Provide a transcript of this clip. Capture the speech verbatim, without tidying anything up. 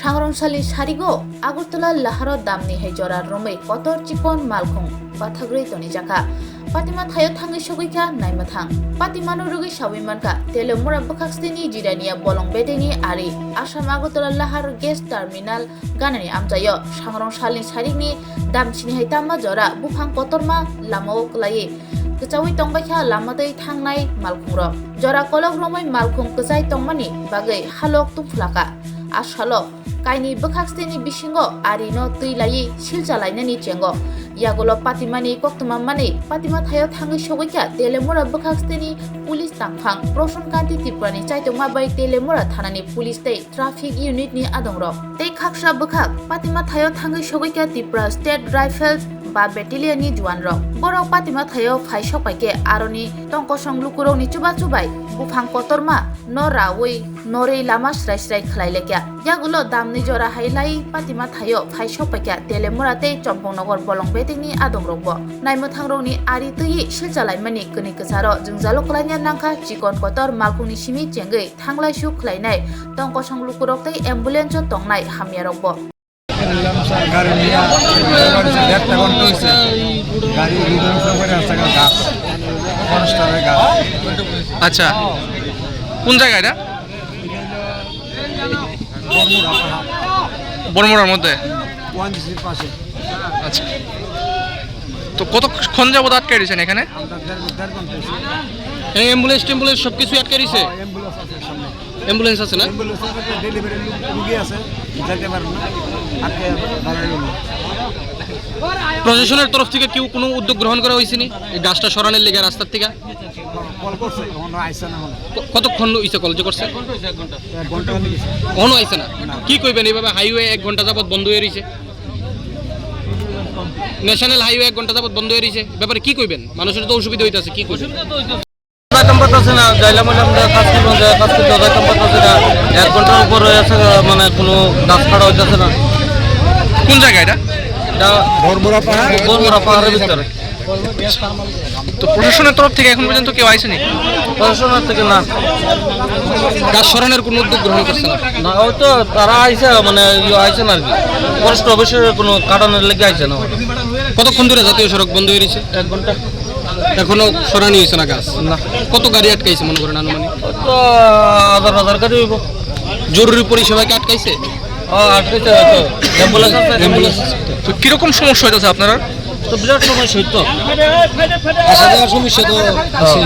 Sangrong salni sarigo Agartala laharo damni hai jora romwi kotor chikon malkhung bathagrwi tonijakha. Patima thaio thangwi sogwikha naimwthang. Patimano rwgwi sawi mankha Telemura bwkhak stini Jirania bolong bedekni ari Assam Agartala lahar gas terminal ganani amchaio. Sangrong salni sarikni damsini hai tamma jora buphang kotorma lamao kwlaiwi kwchaui tongbaikha lama twi thangnai malkhungrok. Jora kolok romwi malkhung kwchai tongmani bagwi halok tungphulakha. A salo kainwi bwkhak stini bisingo arino twi laiwi silcha lainani chengo. Yagulo Patimani koktwma manwi Patima thaio thangwi sogwikha Telemura bwkhak stini police tangphang Proson Kanti Tripurani chaitokma bai Telemura thanani police tei traffic unit ni adongrok. Tei khaksa bwkhak Patima thaio thangwi sogwikha Tripura State Rifles ba battalion ni juan rok. Borok Patima thaio phai sokpaikhe aroni tongkosong lukurokni chubachu bai buphang kotorma no raui norwi lama srai srai khlai lekya. Yagulo damni jora hai lai Patima thaio phai sokpaikha Telemura tei Chompongnogo bolong bedekni adongrokbo. Naimwthangrokni ari twiwi silcha laimani kwnwi kwcharo jwngjalo kwlaina nangkha chikon kotor malkhungni simi chengwi thanglai suk khlainai tongkosong lukurok tei ambulance-o tongnai hamyarokbo. গাড়ি নিয়ে দেড়টা ঘন্টা হয়েছে। গাড়ি দুজন সবাই রাস্তাঘাট গাছ, ফরেস্টারের গাছ। আচ্ছা, কোন জায়গা এটা? বর্মুরা পাহাড়। বর্মুরার মধ্যে? ওয়ান জির পাশে। আচ্ছা, তো কতক্ষণ যাবত আটকে রয়েছেন এখানে? আমরা দেড় দেড় ঘন্টা হয়েছে। এই অ্যাম্বুলেন্স ট্যাম্বুলেন্স সব কিছু আটকে রয়েছে? হ্যাঁ, অ্যাম্বুলেন্স আছে সামনে। অ্যাম্বুলেন্স আছে, ডেলিভারি রুগী আছে, যেতে পারেন না, আটকে দাঁড়াই রইল। প্রশাসনের তরফ থেকে কেউ কোনো উদ্যোগ গ্রহণ করা হয়েছে নি এই গাছটা সরানোর লেগে রাস্তার থেকে? কল করছে, এখনো আইসে না, এখনো। ক-, কতক্ষণ হইছে কল যে করছে? এক ঘন্টা হয়ে গেছে। এখনো আইসে না। না। কি কইবেন, এইভাবে হাইওয়ে এক ঘন্টা যাবত বন্ধ হয়ে রয়েছে? ন্যাশনাল হাইওয়ে এক ঘন্টা যাবত বন্ধ হয়ে রয়েছে, ব্যাপারে কি কইবেন? মানুষের তো অসুবিধা হইতেছে, কি কইবেন? যাইতাম পারতাছি না, যাইলাম হইলাম যে কাজ করবো, যে কাজ করতে যাইতাম পারতাছি না। এক ঘন্টার উপর হয়ে আছে, মানে কোনো গাছ কাটা হইতেছে না। কোন জায়গা এটা? এটা বর্মুরা পাহাড়। বর্মুরা পাহাড়ের ভিতরে। তো প্রশাসনের তরফ থেকে এখন পর্যন্ত কেউ আইসেনি? প্রশাসনের থেকে না। গাছ সরানোর কোনো উদ্যোগ গ্রহণ করছে না? না, ওই তো তারা আইসে, মানে ইয়ে আইসে না আর কি। ফরেস্ট অফিসের কোনো কাটানোর লেগে আইসে না। কতক্ষণ ধরে জাতীয় সড়ক বন্ধ হয়ে রয়েছে? এক ঘন্টা। এখনো সরানি হয়েছে না গাছ? না। কত গাড়ি আটকাইছে মনে করেন আনুমানিক? তো হাজার হাজার গাড়ি হইব। জরুরি পরিষেবা কি আটকাইছে? ও, আটকাইছে হয়তো। অ্যাম্বুলেন্স আছে। অ্যাম্বুলেন্স আছে। তো কিরকম সমস্যা হইতেছে আপনারা? তো বিরাট সমস্যা হইতো। আসা যাওয়ার সমস্যা তো আছে।